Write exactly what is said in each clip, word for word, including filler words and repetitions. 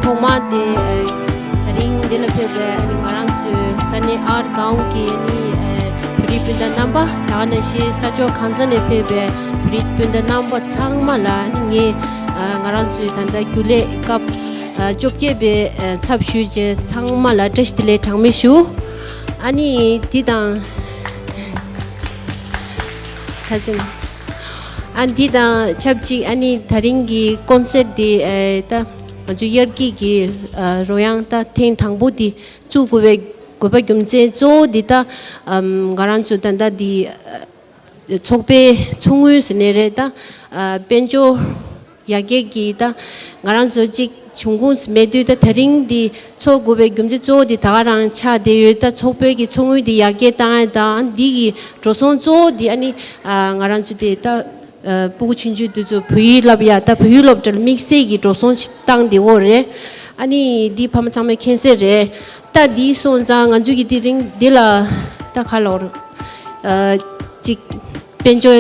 ཐོག་མ་དེ་ཨ་ད་རིང་འདི་ལ་ཕེབས་པའི་ཨ་ནི་ང་རང་ཚོའི་ས་གནས་ཨར་སྒོང་གི་ཨ་ནི་ཨ་བོད་རིགས་སྤུན་ཟླ་རྣམ་པ། ད་ག་ནང་བཞིན་ས་ཕྱོགས་གང་ས་ནས་ཕེབས་པའི་བོད་རིགས་སྤུན་ཟླ་རྣམ་པ་ཚང་མ་ལ་ཨ་ནི་ངས་ཨ་ང་རང་ཚོའི་ད་ལྟ་རྒྱུན་ལས་སྐབས་ཨ་བཅོ་བརྒྱད་པའི་ཨ་ཚབ་ཞུས་བྱས་ཚང་མ་ལ་བཀྲ་ཤིས་བདེ་ལེགས་གྲངས་མེད་ཞུ། ཨ་ནི་འདི་དང་ད་ཅི་ཨ་འདི་དང་ཆབས་ཅིག་ཨ་ནི་ད་རིང་གི་ཀོན་སེར་འདི་ཨ་ད་ང་ཚོའི་དབྱར་སྐྱིད་ཀྱི་ཨ་རོལ་དབྱངས་ད་ཐེངས་དང་པོ་འདི་བཙུགས་དགོས་པའི་དགོས་པ་རྒྱུ་མཚན་གཙོ་བོ་འདི་ད་ཨམ་ང་རང་ཚོ་ད་ལྟ་འདི་ཨ་ཚོགས་པའི་ཚོགས་དངུལ་ཟེར་ནའི་རེད། ད་ཨ་དཔལ་འབྱོར་ཡར་རྒྱས་ཀྱི་ད་ང་རང་ཚོ་གཅིག་འབྱུང་ཁུངས་མེད་དུས་ད་ད་རིང་འདི་ཚོགས་དགོས་པའི་རྒྱུ་མཚན་གཙོ་བོ་འདི་ད་ག་རང་ཆགས་བསྡད་ཡོད། ད་ཚོགས་པའི་གི་ཚོགས་དངུལ་འདི་ཡར་རྒྱས་བཏང་ཡ་དང་འདི་གི་འགྲོ་སོང་གཙོ་བོ་འདི་ཨ་ནི་ཨ་ང་རང་ཚོ་དེ་ད་ཨ་སྤུ་གུ་ཆུང་ཆུང་དེ་ཚོ་བོད་ཡིག་བསླབ་ཡ་ད་བོད་ཡིག་སློབ་གྲྭ་ལ་དམིགས་བསལ་གྱི་འགྲོ་སོང་ཞིག་བཏང་བསྡད་ཡོད་རེད། ཨ་ནི་འདི་ཕ་མ་ཚང་མས་མཁྱེན་གསལ་རེད། ད་འདི་སོང་ཙང་ང་ཚོ་གི་དེ་རིང་འདི་ལ་ད་ག་ལབ་དགོས་རེད། ཨ་གཅིག་དཔལ་འབྱོར་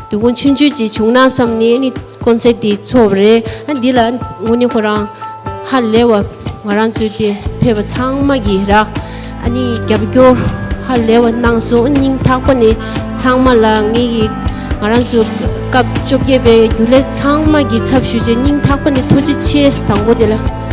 སྡུག་གུ་ཆུང་ཆུང་ཅིག་བྱུང་ན་བསམ་ནས་ཨ་ནི་ཀོན་སེར་འདི་ཚོགས་པ་རེད། ཨ་འདི་ལ་དངོས་གནས་ཁོ་རང་ཧ་ལས་པ་ང་རང་ཚོའི་དེ་ཕེབས་པ་ཚང་མ་གི་ར་ཨ་ནི་རྒྱབ་སྐྱོར་ཧ་ལས་པ་གནང་སོང་། སྙིང་ཐག་པ་ནས་ཚང་མ་ལ་ངེད་ཀྱི་ང་རང་ཚོ་སྐབས་བཅོ་བརྒྱད་པའི་རྒྱུན་ལས་ཚང་མ་གི་ཚབ་ཞུས་བྱས་སྙིང་ཐག་པ་ནས་ཐུགས་རྗེ་ཆེ། དང་པོ་དེ་ལ།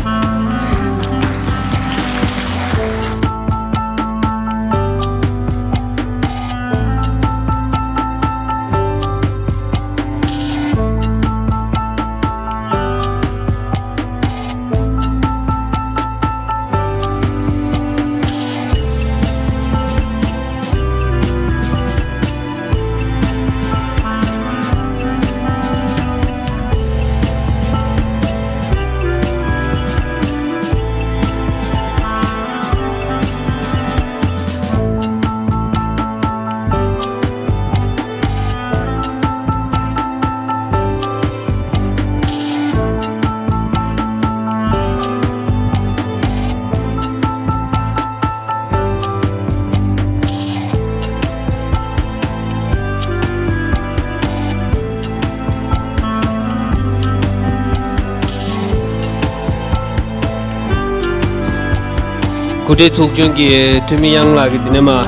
གོ་སྒྲིག་ཚོགས་ཆུང་གི་འཐུས་མི་གཡང་ལགས་ཀྱིས་འདི་ནས་མར་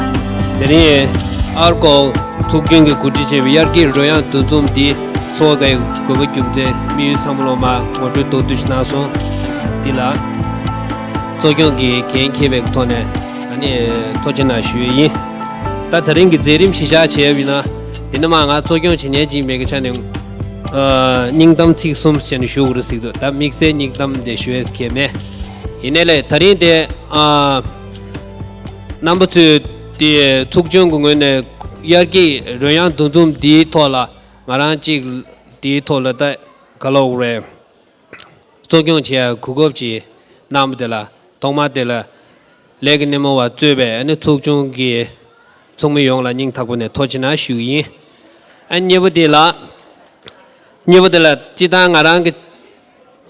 དེ་རིང་ཨར་སྒོང་ཚོགས་ཆུང་གིས་གོ་སྒྲིག་བྱས་པའི་དབྱར་སྐྱིད་རོལ་དབྱངས་འདུ་འཛོམས་འདི་ཚོགས་དགོས་པའི་རྒྱུ་མཚན་དམིགས་ཡུལ་ཚང་མ་ལོ་མ་ངོ་སྤྲོད་མདོར་བསྡུས་ཤིག་གནང་སོང་། འདི་ལ་གཙོ་སྐྱོང་གིས་འགན་འཁྱེར་བའི་ཐོག་ནས་ཨ་ནི་ཐུགས་རྗེ་གནང་ཞུ་ཡས་ཡིན། ད་ད་རིང་གི་མཛད་རིམ་གཞི་བཞག་བྱས་པ་ཡིན་ན། འདི་ནས་མར་ང་གཙོ་སྐྱོང་བྱེད་མཁན་ཅིག་མེད་ཀྱི་ཆ་ནས། ཨ་སྙིང་གཏམ་ཚིག་གསུམ་བྱས་ནས་ཞུ་དགོས་རེད་ཟེར་གྱི་འདུག་ད་དམིགས་བསལ་སྙིང་གཏམ་དེ་ཞུ་ཡས་ཁེལ་མེད། ཡིན་ནའི་ལས་ད་རིང་དེ་ཨ་རྣམ་པ་ཚོས་དེ་ཚོགས་ཆུང་གི་ངོས་ནས་དབྱར་སྐྱིད་རོལ་དབྱངས་འདུ་འཛོམས་འདིའི་ཐོག་ལ་ང་རང་གཅིག་དེའི་ཐོག་ལ་ད་ག་ལབ་དགོས་རེད། གཙོ་སྐྱོང་བྱེད་ཡ་གོ་སྐབས་ཅིག་གནང་བ་དེ་ལ་ཐོག་མར་དེ་ལ་ལས་ཀྱི་སྣེ་མོ་བ་གཙོས་པའི་ཨ་ནི་ཚོགས་ཆུང་གི་ཚོགས་མི་ཡོངས་ལ་སྙིང་ཐག་པ་ནས་ཐུགས་རྗེ་གནང་ཞུ་གི་ཡིན། ཨ་གཉིས་པ་དེ་ལ་གཉིས་པ་དེ་ལ་སྤྱིར་བཏང་ང་རང་གི་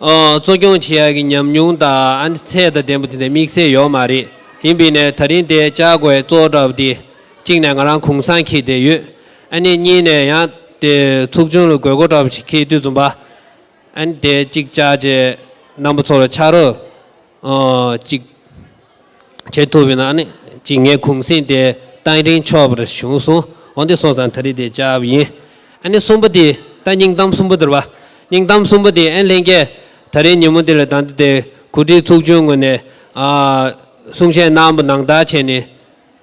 ཨོ་གཙོ་སྐྱོང་བྱེད་ཡ་གི་ཉམས་མྱོང་དང་ཨ་ནི་ཚད་དང་ལྡན་པ་དེ་འདྲ་དམིགས་བསལ་ཡོད་མ་རེད། ཡིན་པས་ནས་ད་རིང་དེ་བཅར་དགོས་གཙོ་བོ་འདྲ་བ་དེ་གཅིག་ནས་ང་རང་གུང་སེང་འཁྱེར་བསྡད་ཡོད། ཨ་ནི་གཉིས་ནས་ཡང་དེ་ཚོགས་ཆུང་ལ་དགོས་མཁོ་འདྲ་བ་ཞིག་འཁྱེར་དུས་ཙམ་པ། ཨ་ནི་དེ་གཅིག་བཅར་བྱས་རྣམ་པ་ཚོ་ལ་ཕྱག་རོགས་ཨོ་གཅིག་བྱེད་ཐུབ་པ་ཡིན་ན་ཨ་ནི་གཅིག་ངའི་གུང་སེང་དེ་གཏན་རིང་ཆོག་པ་རེ་བྱུང་སོང་། འོ་འདི་སོང་ཙང་ད་རེས་དེ་བཅར་བ་ཡིན། ཨ་ནི་གསུམ་པ་དེ་ད་སྙིང་གཏམ་གསུམ་པ་དེ་རེད་པ། སྙིང་གཏམ་གསུམ་པ་དེ་ཨ་ནི་ལྷན་རྒྱས་ད་རེས་ཉིན་མོ་འདི་ལ་ད་ལྟ་དེ་གོ་སྒྲིག་ཚོགས་ཆུང་ངོས་ནས་ཨ་གསུང་བཤད་གནང་པ་ནང་ལྟར་བྱས་ནས།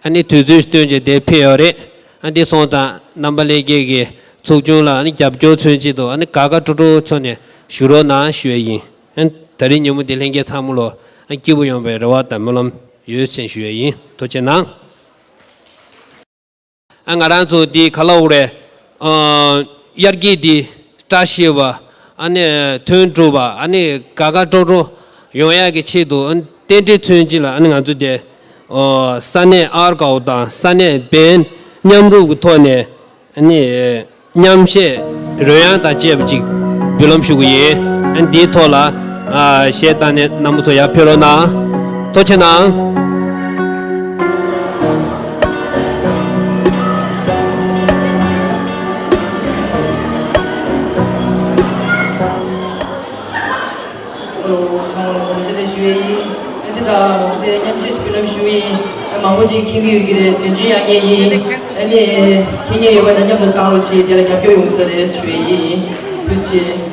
ཨ་ནི་དུས་ཚོད་བཏོན་བྱས་དེ་ཕེབས་ཡོད་རེད། ཨ་འདི་སོང་ཙང་རྣམ་པ་ལྷན་རྒྱས་ཀྱིས་ཚོགས་ཆུང་ལ་ཨ་ནི་རྒྱབ་སྐྱོར་མཚོན་ཆེད་དུ་ཨ་ནི་དགའ་དགའ་སྤྲོ་སྤྲོ་ཕྱོགས་ནས་བཞུགས་རོགས་གནང་ཞུ་ཡས་ཡིན། ཨ་ནི་ད་རིང་ཉིན་མོ་འདི་ལྷན་རྒྱས་ཚང་མ་ལོ་ཨ་སྐྱིད་པོ་ཡོང་བའི་རེ་བ་དང་སྨོན་ལམ་ཡོད་ཅེས་ཞུ་ཡས་ཡིན། ཐུགས་རྗེ་གནང་། ཨ་ང་རང་ཚོ་འདི་ག་ལབ་དགོས་རེད། ཨ་དབྱར་སྐྱིད་འདི་བཀྲ་ཤིས་པ། ཨ་ནི་དོན་འགྲུབ་པ། ཨ་ནི་དགའ་དགའ་སྤྲོ་སྤྲོ་ཡོང་ཡག་གི་ཆེད་དུ། ཨ་ནི་རྟེན་འབྲེལ་མཚོན་བྱེད་ལ་ཨ་ནི་ང་ཚོ་དེ་ཨོ་ས་གནས་ཨར་སྒོང་དང་ས་གནས་བན་མཉམ་རུབ་ཀྱི་ཐོག་ནས་ཨ་ནི་མཉམ་གཞས་རོལ་དབྱངས་དང་བཅས་པ་ཅིག་འབུལ་ལམ་ཞུ་གི་ཡིན། ཨ་ནི་འདིའི་ཐོག་ལ་ཨ་གཞས་བཏང་ནས་རྣམ་པ་ཚོ་ཡར་ཕེབས་རོགས་གནང་། ཐུགས་རྗེ་གནང་། ཚང་མ་ལ་འཚམས་འདྲི་ཞུ་ཡི་ཡིན། ཨ་ནི་ད་དེ་མཉམ་ཞུགས་ཤིག་སྤེལ་ལམ་ཞུ་ཡི་ཡིན། མང་པོ་ཅིག་མཁྱེན་གྱི་ཡོད་ཀྱི་རེད། དོན་ཆེན་ཡང་ཉེ་ཡིན། ཨ་ནི་མཁྱེན་མཁན་ཡོད་པ་ན་མཉམ་དུ་བཏང་རོགས་བྱེད། དེ་ལ་རྒྱབ་སྐྱོར་ཡོང་ས་རེད་ཞུ་ཡི་ཡིན། ཐུགས་རྗེ་ཆེ།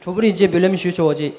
གྲོགས་པོ་རིན་ཆེན་འབུལ་ལམ་ཞུ་ཆོག་པ་ཅིག་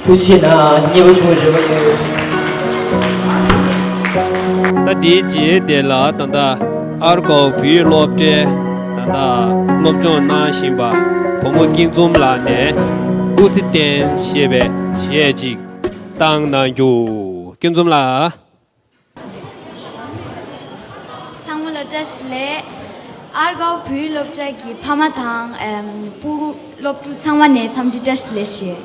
ཐུགས་རྗེ་གནང་། མཉེས་པོ་བྱུང་། རེ་བ་ཡོད། ད་འདིའི་རྗེས་དེ་ལ་ད་ལྟ་ཨར་ཀའོ་བོད་ཡིག་སློབ་གྲྭའི་ད་ལྟ་སློབ་སྦྱོང་གནང་བཞིན་པ་བུ་མོ་སྐྱིད་འཛོམས་ལགས་ནས་སྐུ་ཚེ་བརྟན་ཞེས་པའི་གཞས་ཅིག་བཏང་གནང་རྒྱུ། སྐྱིད་འཛོམས་ལགས། ཚང་མ་ལ་བཀྲ་ཤིས་བདེ་ལེགས། ཨར་ཀའོ་བོད་ཡིག་སློབ་གྲྭ་གི་ཕ་མ་དང་། ཨེམ། སྤུ་གུ་སློབ་ཕྲུག་ཚང་མ་ནས་འཚམས་འདྲི་བཀྲ་ཤིས་བདེ་ལེགས་ཞུ།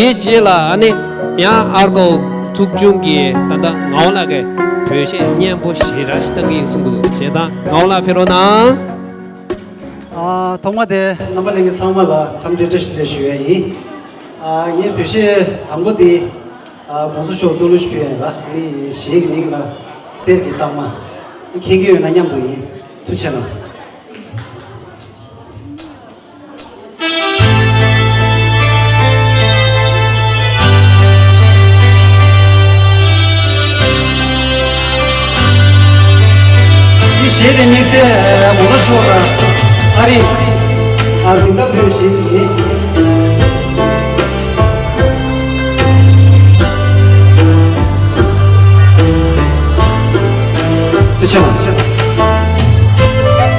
དེའི་རྗེས་ལ་ཨ་ནི་ཡང་ཨར་ཀོ་ཚོགས་ཆུང་གི་ད་ལྟ་ངག་དབང་ལགས་ཀྱིས་བོད་གཞས་སྙན་པོ་ཞེ་དྲག་ཞིག་བཏང་གི་ཡིན་གསུང་གི་འདུག་བྱས་ཙང་ངག་དབང་ལགས་ཕེབས་རོགས་གནང་། ཨ། ཐོག་མ་དེ་རྣམ་པ་ལྷན་རྒྱས་ཚང་མ་ལ་འཚམས་འདྲི་བཀྲ་ཤིས་བདེ་ལེགས་ཞུ་ཡ་ཡིན། ཨ། ངའི་བོད་གཞས་དང་པོ་དེ། ཨ། གོང་ས་མཆོག་ཏུ་ལུ་ཞིག་ཕུལ་ཡ་ཡིན་ལ། ཨ་ནི་གཞས་ཀྱི་མིང་ལ་གསེར་གྱི་རྟགས་མ། མཁྱེན་གྱི་ཡོད་ན་མཉམ་དུ་ཡིན། ཐུགས་རྗེ་གནང་། འདི་གཞས་དེ་དམིགས་བསལ་གོང་ས་མཆོག་ལ་ཨ་རི་ཨ་སིང་ག་པུར་གཞས་ཤིག་ཡིན། ཐུགས་རྗེ་ཆེ། འཛམ་གླིང་ཡོངས་ལ་ཁྱབ་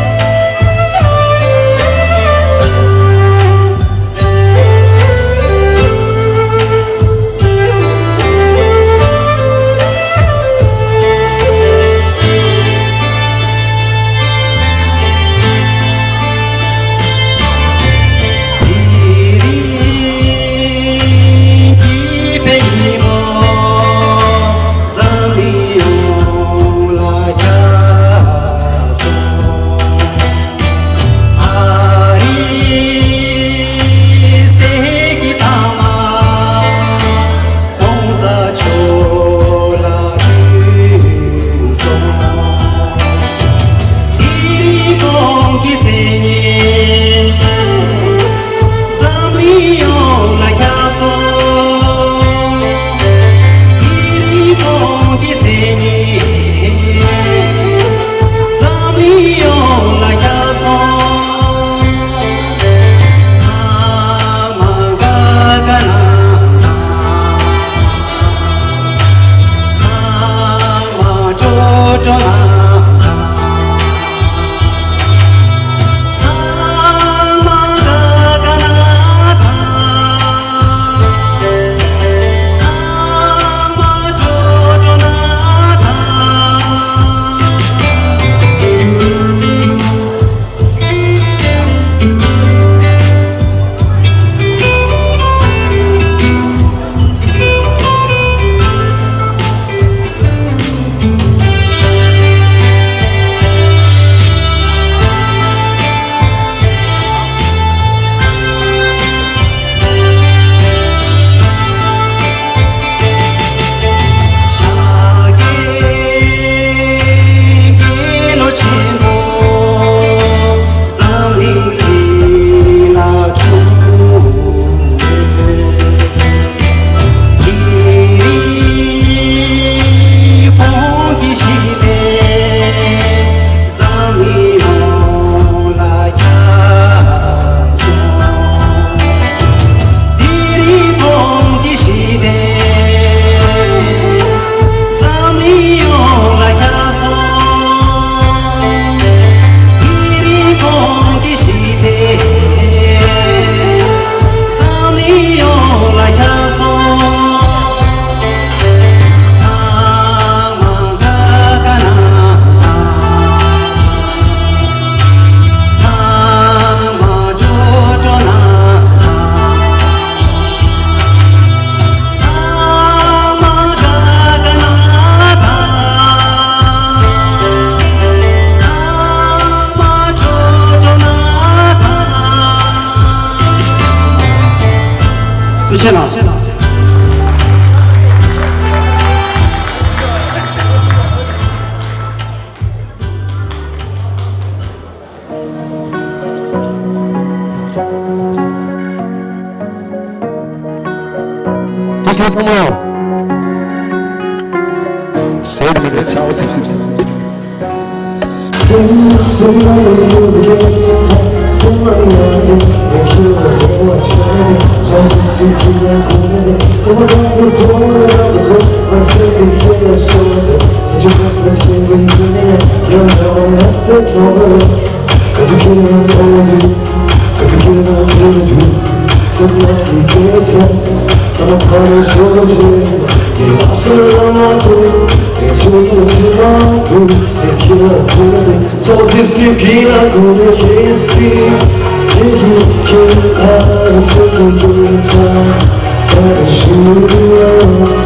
སོང་། ཨ་རིའི་གསེར་གྱི་ཐ་མ་གོང་ས་མཆོག་ལ་ཕུལ་སོང་། འདི་རིང་ཁོང་གི་མཚན་སྙན། འཛམ་གླིང་ཡོངས་ལ་ཁྱབ་སོང་། འདི་རིང་ཁོང་གི་མཚན་སྙན། འཛམ་གླིང་ཡོངས་ལ་ཁྱབ་སོང་། ཚང་མ་དགའ་དགའ་གནང་དང་། ཚང་མ་སྤྲོ་སྤྲོ་གནང་དང་། ཐུགས་རྗེ་གནང་། དེ་བཞིན་ཚང་མ། ཟས་མི་ཆའོ་སིབ་སིབ་སིབ། གཙོ་བོ་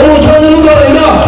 ཕྱག་ན་རླུང་དར་ཡིན་ན།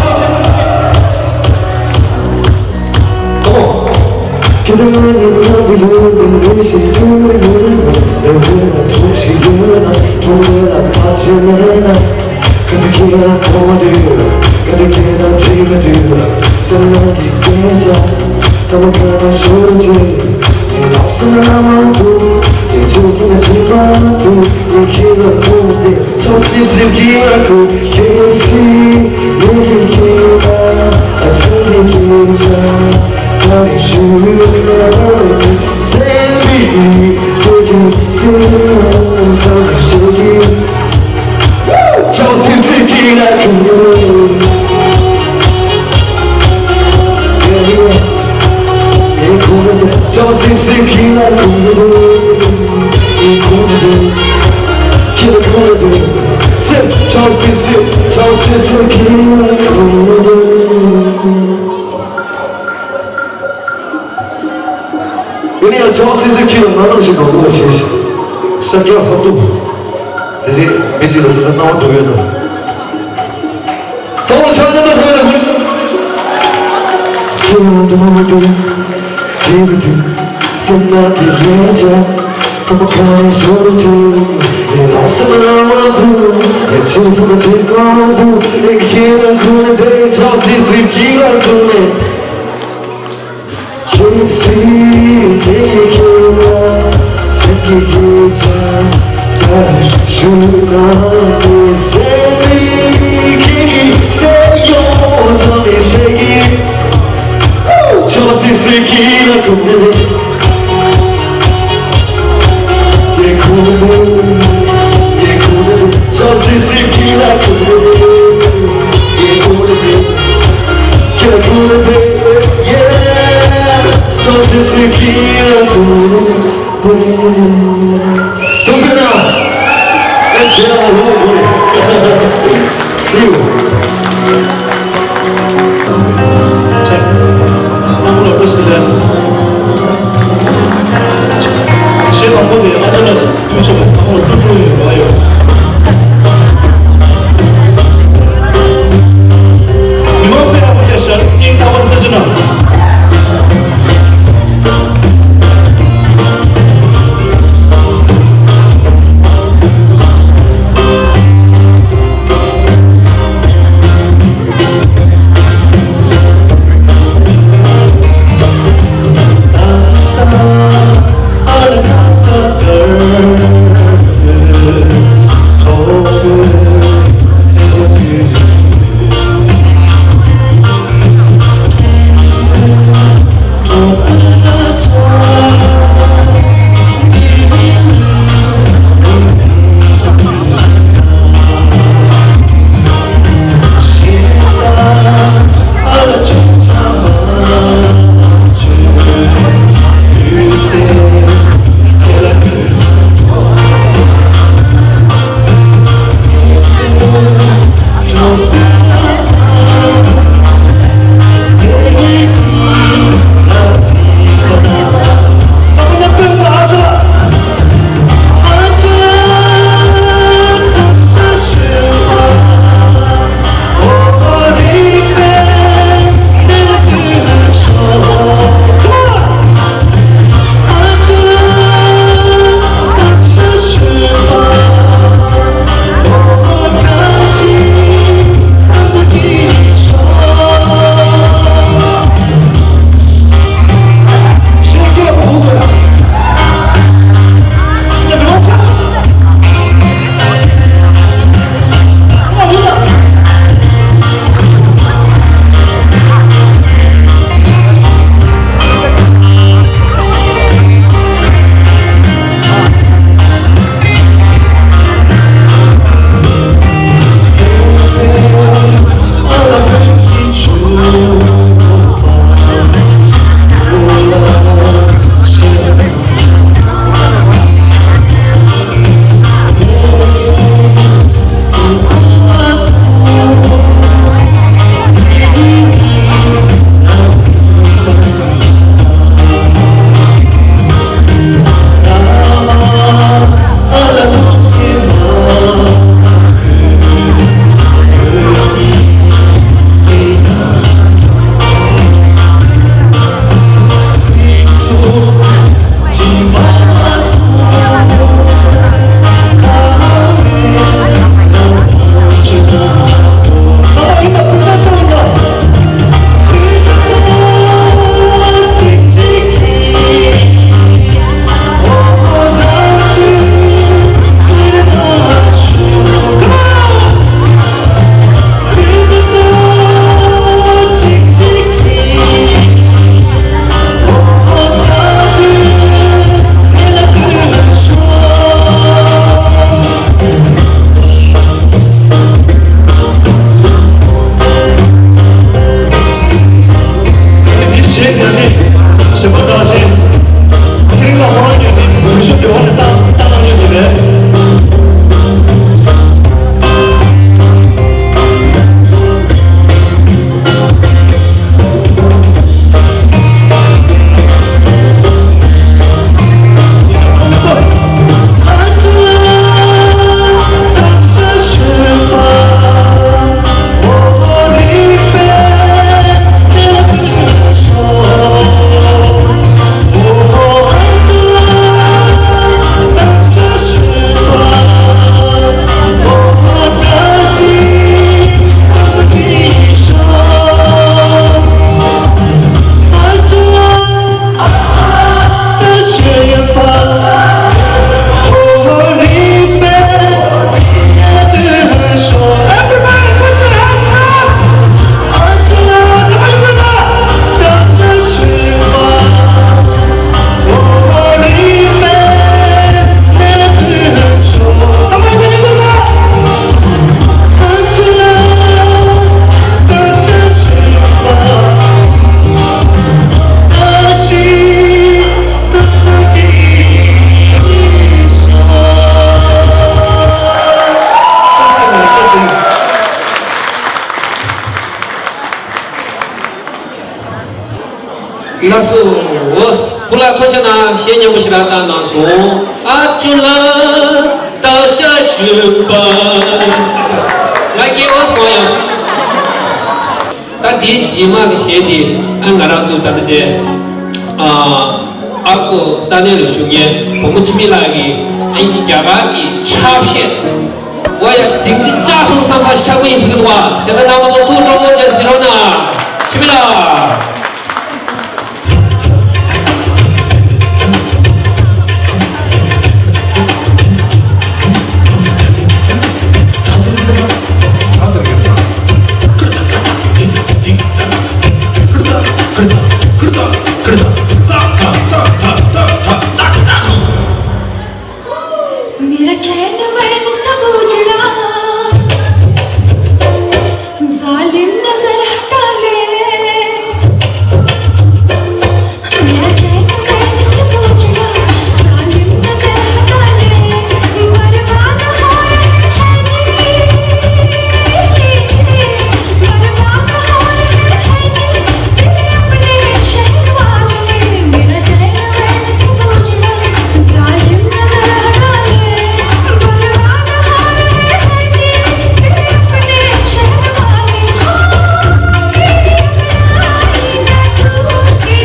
ཁོ། ཡིན་ན་ཡང་ཆབ་སྲིད་ཚོས་ཁྱེད་ལ་ང་རང་ཞིག་གང་འདུག་ཞེས་ཤར་རྒྱག་ཧོབ་ཏུ། ཟེར་ཟེར་མི་གཅིག་ལ་སོ་སོ་སྣང་བ་འགྲོ་ཡོད་ན། ཚང་མ་ཕྱག་རྒྱ་ཐོག་ནས་ཧུར། ཁྱེད་ལ་འདུག་མ་འདུག་ཅེས་པ་དུས། སེམས་ནང་གི་ལས་བྱ། ཚང་མ་ག་ནས་ཤོར་ཆེ། ངས་ལོག་སེམས་རང་དབང་དུ། ངས་ཆེས་སོང་ཚེ་གང་དུ། ཨེ་ཁྱེད་ལ་ཁུར་ནས་དེ་ཆབ་སྲིད་ཚིག་གི་ལ་ཁུར་ནས། ལགས་སོ། བུ་ལ་ཐུགས་རྗེ་གནང་། གཞས་སྙན་པོ་ཞིག་རག་བཏང་གནང་སོང་། ཨ་ཅོ་ལ་བདག་ཤ་ཞུ་བ། ང་སྐྱེ་བོ་སོང་ཡང་། ད་འདིའི་རྗེས་མ་གི་གཞས་འདི་ཨ་ང་རང་ཚོ་ད་ལྟ་དེ་ཨ་ཨར་ཀོ་ས་གནས་ལ་བཞུགས་མཁན་བུ་མོ་འཆི་མེད་ལགས་ཀྱིས་ཨ་རྒྱ་གར་གྱི་ཆབ་གཞས། ཝ་ཡ་དེང་འདི་ལྕགས་སོང་བསམ་ཁ་ཤ་ཁུ་ཡིན་ཟེར་གི་འདུག་བ། བྱས་ཙང་རྣམ་པ་ཚོ་ཐུགས་སྤྲོ་པོ་བྱས་གཟིགས་རོགས་གནང་། འཆི་མེད་ལགས། मेरा चैन वैन सब उजड़ा, जालिम नजर हटा ले। मेरा चैन वैन सब उजड़ा, जालिम नजर हटा ले। बर्बाद हो रहे हैं जी, बर्बाद हो रहे हैं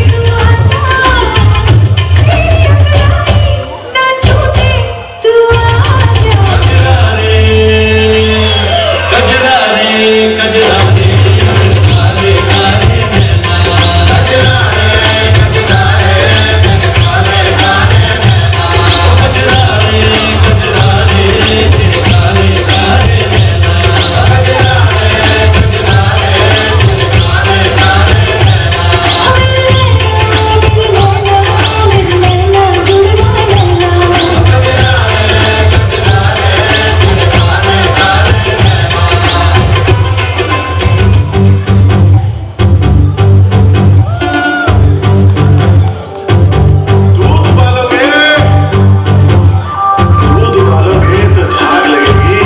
जी। दूध उबालोगे, दूध उबालोगे तो झाग लगेगी,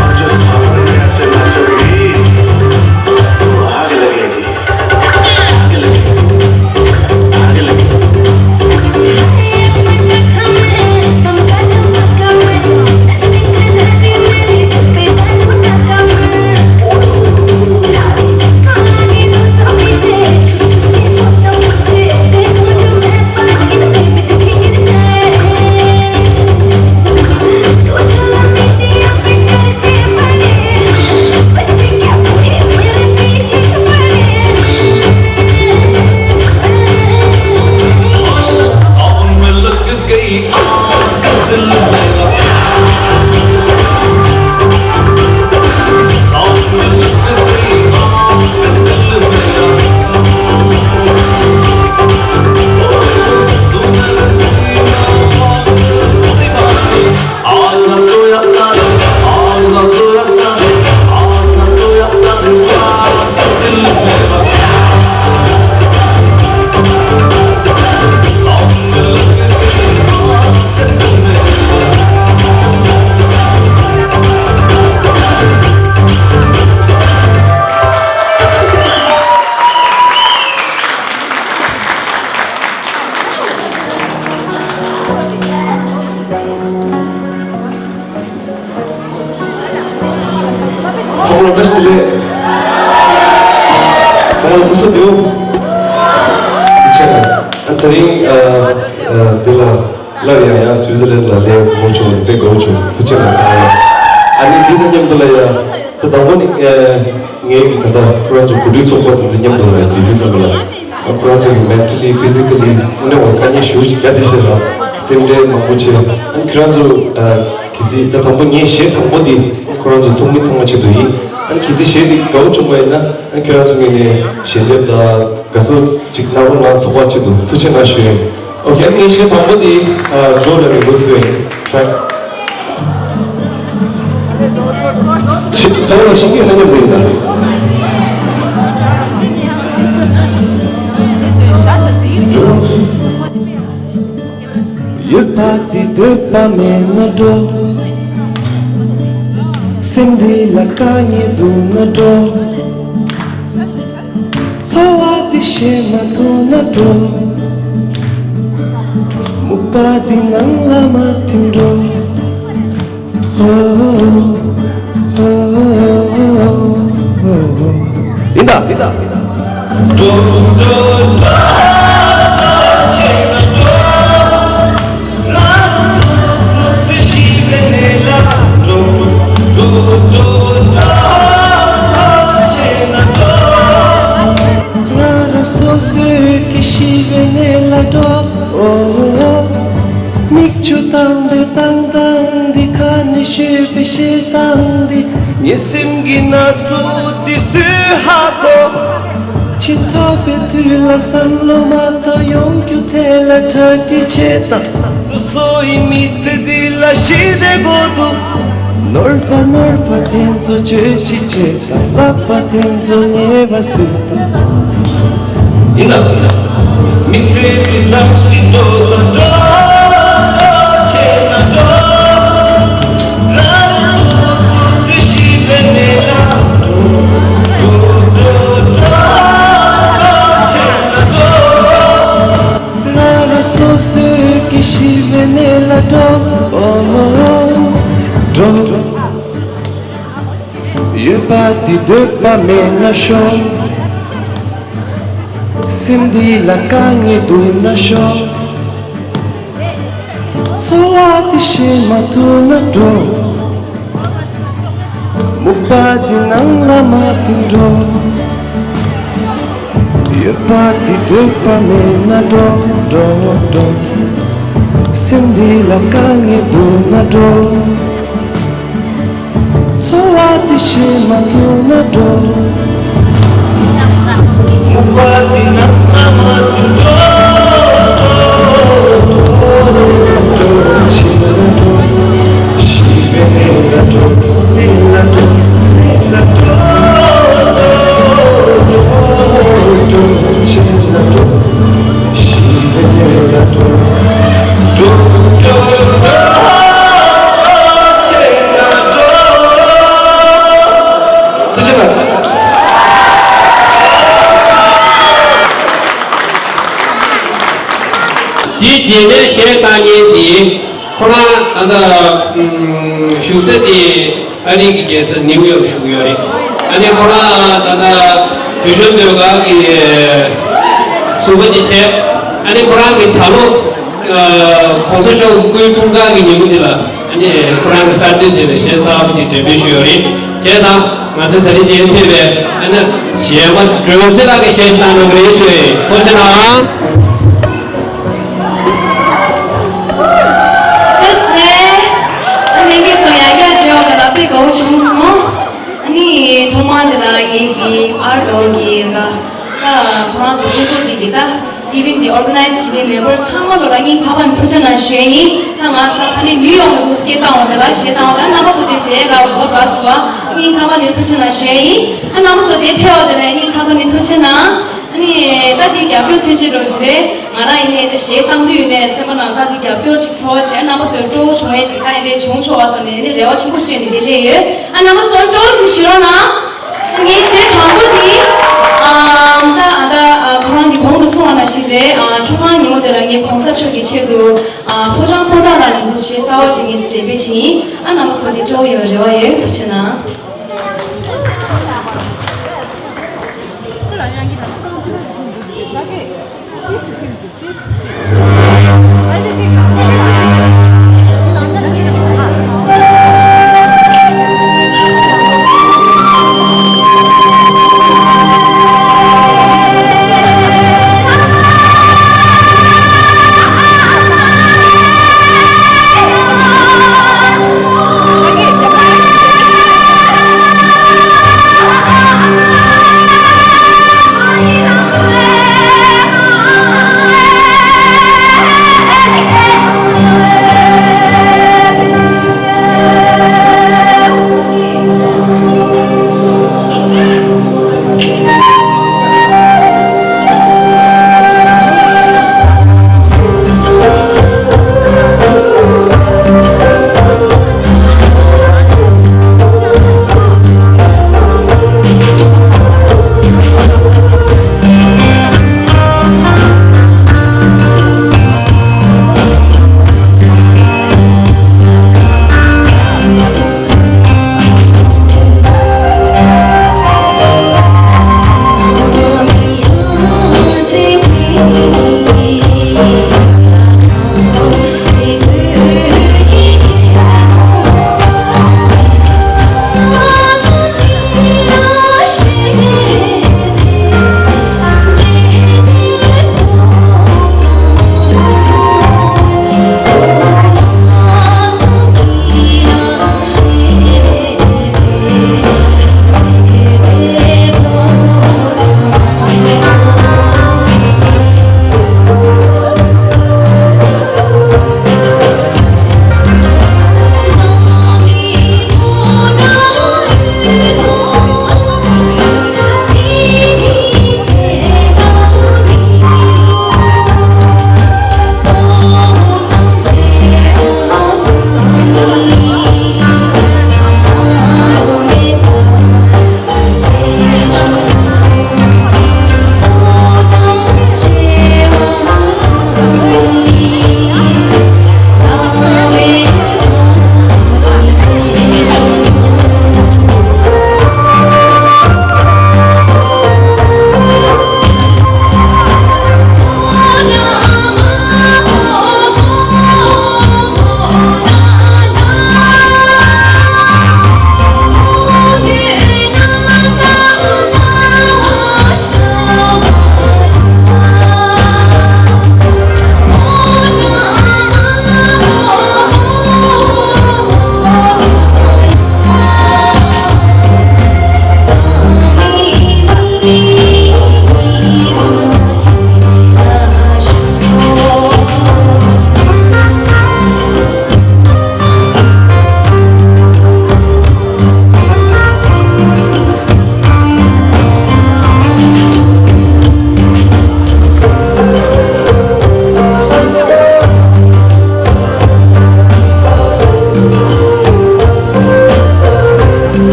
और जो साबुन में ऐसे नाचोगी तो आग लगेगी। ཚང་མ་བཀྲ་ཤིས་བདེ་ལེགས། ཚང་མ་ལ་སྐུ་གཟུགས་བདེ་པོ། ཐུགས་རྗེ་ཆེ། ཨ་དེ་རིང་ཨ་ཨ་འདི་ལ་སླར་ཡང་ཡང་སུའི་ཛར་ལན་ལ་སླེབས་དགོས་བྱུང་། དཔེ་དགའ་བོ་བྱུང་། ཐུགས་རྗེ་ཆེ་ཚང་མ་ལ། ཨ་ནི་འདི་དང་མཉམ་དུ་ལ་ཡ་ད་དང་པོ་ནི་ཨ་ངའི་གི་ད་ལྟ་ཁོ་རང་ཚོ་གོ་སྒྲིག་ཚོགས་པ་དང་དུ་མཉམ་དུ་ལ་ཡ་འདི་དུས་ཙམ་པ་ལ། ཁོ་རང་ཚོ་གི་མེན་ཊལ་ལི་ཕི་ཟི་ཀལ་ལི་དངོས་གནས་དཀའ་ངལ་ཞེ་པོ་ཅིག་རྒྱག་བསྡད་ཤག་ར། སེམས་ཁྲལ་མང་པོ་བྱས། ཨ་ཁྱོད་རང་ཚོ་ཨ་གལ་སྲིད་ད་དང་པོ་ངས་གཞས་དང་པོ་འདི་ཁོ་རང་ཚོ་ཚོགས་མི་ཚང་མ་ཆེད་དུ་ཡིན། ཨ་གལ་སྲིད་གཞས་འདི་དགའ་བོ་བྱུང་བ་ཡིན་ན་ཨ་ཁྱོད་རང་ཚོ་ངོས་ནས་ཞལ་འདེབས་དང་དགའ་བསུ་ཅིག་གནང་རོགས་གནང་། ཚོགས་པ་ཆེད་དུ་ཐུགས་རྗེ་གནང་ཞུ་ཡིན། ཨོ་ཁེ། ཨ་ངས་གཞས་དང་པོ་འདི་ཨ་ཇོ་ལགས་ཀྱིས་འགོ་ཚུགས་ཡིན། ཊེག་ཆེ་ཚང་མ་ཤེས་ཀྱི་ན་མཉམ་དུ་ཡིན་ད། ཡོད་པ་དེ་འདོད་པ་མེད་ན་འགྲོ། སེམས་འདི་ལ་དཀའ་ངལ་འདུག་ན་འགྲོ། འཚོ་བ་འདི་ བྱེད་མ་ཐུབ་ན་འགྲོ། སྨུག་པ་འདི་ནང་ལ་མ་ཐིམ་འགྲོ། ཧོ། ཡིན་ད། ཡིན་ད། འགྲོ། འགྲོ། འགྲོ། འགྲོ། བྱེད་ན་འགྲོ། རང་རང་སོ་སོའི་སྐྱེ་ཤི་བའི་གནས་ལ་འགྲོ། ཨོ། མིག་ཆུ་བཏང་བའི་བཏང་སྟངས་འདི། ཁ་ནས་ཤོད་པའི་བཤད་སྟངས་འདི། ངའི་སེམས་ཀྱི་ན་ཟུག་འདི་སུས་ཧ་གོ། ཁྱིམ་ཚང་པའི་དུས་ལ་བསམ་བློ་མ་གཏོང་། ཡོང་རྒྱུ་དེ་ལ་གྲ་སྒྲིག་བྱེད་དང་། སོ་སོ་ཡི་མི་ཚེ་འདི་ལ་ཞི་བདེ་དགོས་འདུག་ནོར་བ་ནོར་བ་དེ་ཚོ་བཅོས་ཅི་བྱེད་དང་། ལག་པ་དེ་ཚོ་ཉེ་བར་བཟོས་དང་། ཡིན་ནམ། མི་ཚེ་འདི་བསམ་བཞིན་འགྲོ་དང་། འགྲོ། འགྲོ། བྱས་ན་འགྲོ། རང་སོ་སོ་སུ་ཞིག་ལས་མེད་ལ། འགྲོ། འགྲོ། འགྲོ། འགྲོ། བྱས་ན་འགྲོ། རང་རང་སོ་སོའི་སྐྱེ་ཤི་བའི་གནས་ལ་འགྲོ། འགྲོ། ཡོད་པ་འདི་འདོད་པ་མེད་ན་ཤོག་སེམས་འདི་ལ་དཀའ་ངལ་འདུག་ན་ཤོག་འཚོ་བ་འདི་ཤེས་མ་ཐུབ་ན་འགྲོ། སྨུག་པ་འདི་ནང་ལ་མ་ཐིམ་འགྲོ། ཡོད་པ་འདི་འདོད་པ་མེད་ན་འགྲོ། འགྲོ། འགྲོ། སེམས་འདི་ལ་དཀའ་ངལ་འདུག་ན་འགྲོ། འཚོ་བ་འདི་ཤེས་མ་ཐུབ་ན་འགྲོ། སྨུག་པ་འདི་ནང་ལ་མ་ཐིམ་འགྲོ། འགྲོ། འགྲོ། འགྲོ། འགྲོ། ཤི་ན་འགྲོ། ཤི་བའི་གནས་ལ་འགྲོ། གནས་ལ་འགྲོ། གནས་ལ་འགྲོ། འགྲོ། འགྲོ། འགྲོ། ཤི་ན་འགྲོ། ཤི་བའི་གནས་ལ་འགྲོ། འགྲོ། འགྲོ། འགྲོ། འགྲོ། ཤི་ན་འགྲོ། ཐུགས་རྗེ་གནང་། དེའི་རྗེས་ནས་གཞས་བཏང་མཁན་དེ་ཁོ་རང་ད་ལྟ་ཨམ་བཞུགས་ས་དེ་ཨ་རི་གི་རྒྱལ་ས་ནིའུ་ཡོག་བཞུགས་ཡོད་རེད། ཨ་ནི་ཁོ་རང་ད་ལྟ་བོད་གཞོན་སྡོད་སྒར་གི་ཟུར་པ་ཅིག་བྱས། ཨ་ནི་ཁོ་རང་གི་ད་ལོ་ཨ་གོང་ས་མཆོག་གི་སྐུའི་འཁྲུངས་སྐར་གྱི་ཉིན་མོ་འདི་ལ། ཨ་ནི་ཁོ་རང་གི་གསར་གཏོད་བྱས་པའི་གཞས་གསར་པ་ཅིག་འགྲེམས་སྤེལ་ཞུས་ཡོད་རེད། བྱས་ཙང་ང་ཚོ་ད་རེས་འདིར་ཕེབས་པའི་ཨ་ནི་གཞས་མ་སྒྲོལ་མཚོ་ལགས་ཀྱི་གཞས་ཤིག་བཏང་གནང་གི་རེད་ཞུ་ཡས། ཐུགས་རྗེ་གནང་། བཀྲ་ཤིས་བདེ་ལེགས། ད་ལྷན་རྒྱས་ཚོ་ཡར་རྒྱས་མཇལ་བ་དེ་ལ་དཔེ་དགའ་བོ་བྱུང་སོང་། ཨ་ནི་ཐོག་མར་དེ་ལ་ངེད་ཀྱི་ཨར་གོ་གི་ད་ད་ཁོ་རང་ཚོ་ཚོགས་གཙོ་དེ་གི་ད་ཨི་ཝེན་ཊི་དེ་ཨོར་ག་ནའི་ཛི་བྱེད་མཁན་མེམ་བར་ཚང་མ་ལོ་ལ་སྙིང་ཐག་པ་ནས་ཐུགས་རྗེ་གནང་ཞུ་ཡས་ཡིན། ད་ང་ས་ཕ་ནི་ནིའུ་ཡོག་ལ་འདུག་སྐད་བཏང་བ་དེ་ལ་གཞས་བཏང་བ་ད་རྣམ་པ་ཚོ་དེ་རྗེས་ལ་འོ་བ་སུ་བ་སྙིང་ཐག་པ་ནས་ཐུགས་རྗེ་གནང་ཞུ་ཡས་ཡིན། ཨ་རྣམ་པ་ཚོ་དེ་ཕེབས་པ་དེ་ལ་སྙིང་ཐག་པ་ནས་ཐུགས་རྗེ་གནང་། ཨ་ནི་ད་དེ་རྒྱབ་སྐྱོར་མཚོན་བྱེད་འགྲོ་ཞིག་རེད། ང་རང་ཡིན་ནའི་ད་གཞས་བཏང་དུས་ཡིན་ནའི་སེམས་པ་ནང་ད་དེ་རྒྱབ་སྐྱོར་ཞིག་ཚོར་བ་བྱས། རྣམ་པ་ཚོའི་སྤྲོ་བོ་བྱུང་ཡས་ཞིག་ད་ཡིན་ནའི་བྱུང་ཆོག་པ་བསམ་ནས་ཨ་ནི་རེ་བ་ཆེན་པོ་བྱས་ནས་དེ་སླེབས་ཡོད། ཨ་རྣམ་པ་ཚོ་སྤྲོ་བོ་ཞིག་ཞུ་རོགས་གནང་། ངའི་གཞས་དང་པོ་དེ་ཨ་ད་ཨ་ད་ཁོ་རང་གི་གོང་དུ་གསུངས་པ་ནང་བཞིན་རེད། ཨ་འཁྲུངས་སྐར་ཉིན་མོ་དེ་ལ་ངས་གོང་ས་མཆོག་གི་ཆེད་དུ་ཨ་ཕོ་བྲང་པོ་ཏཱ་ལ་ནས་འདུག་གཞས་གསར་པ་ཞིག་ངས་སུ་འགྲེམས་སྤེལ་བྱེད་ཡིན། ཨ་རྣམ་པ་ཚོ་དེ་སྤྲོ་བོ་ཡོད་རེ་བ་ཡོད། ཐུགས་རྗེ་གནང་།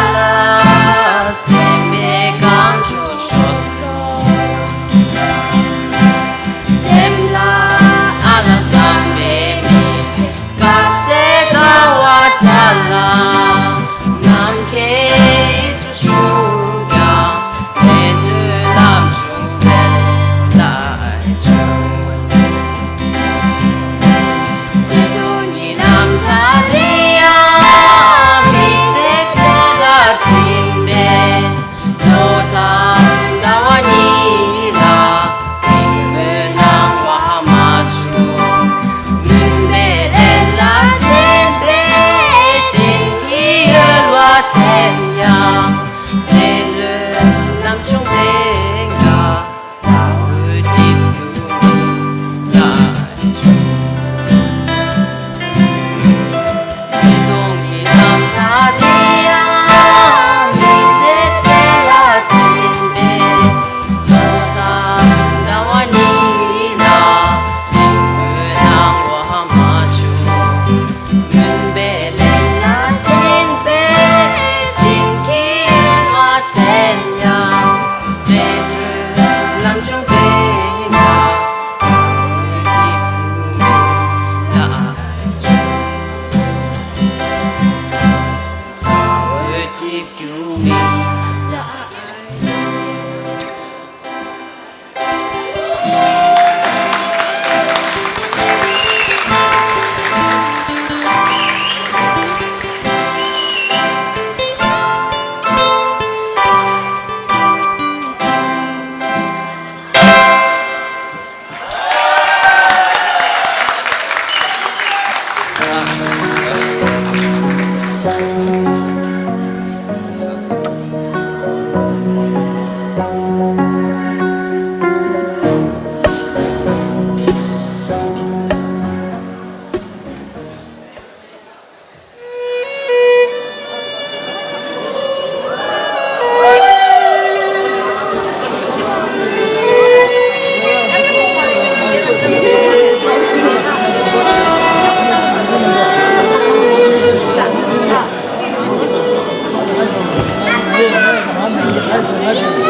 ལ་སེམས་པའི་གང་བྱུང་ཤོར་སོང་། སེམས་ལ་ཨ་ལ་བསམ་པའི་མི་དེ། དཀའ་སེལ་ཟླ་བ་དག་ལ་ནམ་མཁའི་སུ་བྱུང་ཀྱང་། བདེ་འགྲོའི་ལམ་བྱུང་གསལ་ལ་བྱུང་། བརྩེ་དུང་གི་རྣམ་ཐར་འདི་ཡང་མི་ཚེ་ཚེ་ལ་འཛིན་པའི་ལོ་དང་ཟླ་བ་གཉིས་ལ་སྙིང་པོའི་སྣང་བ་མ་བྱུང་། མུན་པའི་ལས་ལ་འཛིན་པའི་དྲིན་གྱིས་གཡོལ་བ་དེ་ཡང་བདེ་འགྲོའི་ལམ་བྱུང་དེ་ཡང་ལྟ་བའི་གྲིབ་ཏུ་མི་ལ་བྱུང་། བརྩེ་དུང་གི་རྣམ་ཐར་འདི་ཡང་མི་ཚེ་ཚེ་ལ་འཛིན་པའི་ལོ་དང་ཟླ་བ་གཉིས་ལ་སྙིང་པོའི་སྣང་བ་མ་བྱུང་། མུན་པའི་ལས་ལ་འཛིན་པའི་དྲིན་གྱིས་གཡོལ་བ་དེ་ཡང་བདེ་འགྲོའི་ལམ་བྱུང་དེ་ཡང་ལྟ་བའི་གྲིབ་ཏུ་མི་ལ་བྱུང་། ལྟ་བའི་གྲིབ་ཏུ་མི་ལ་བྱུང་།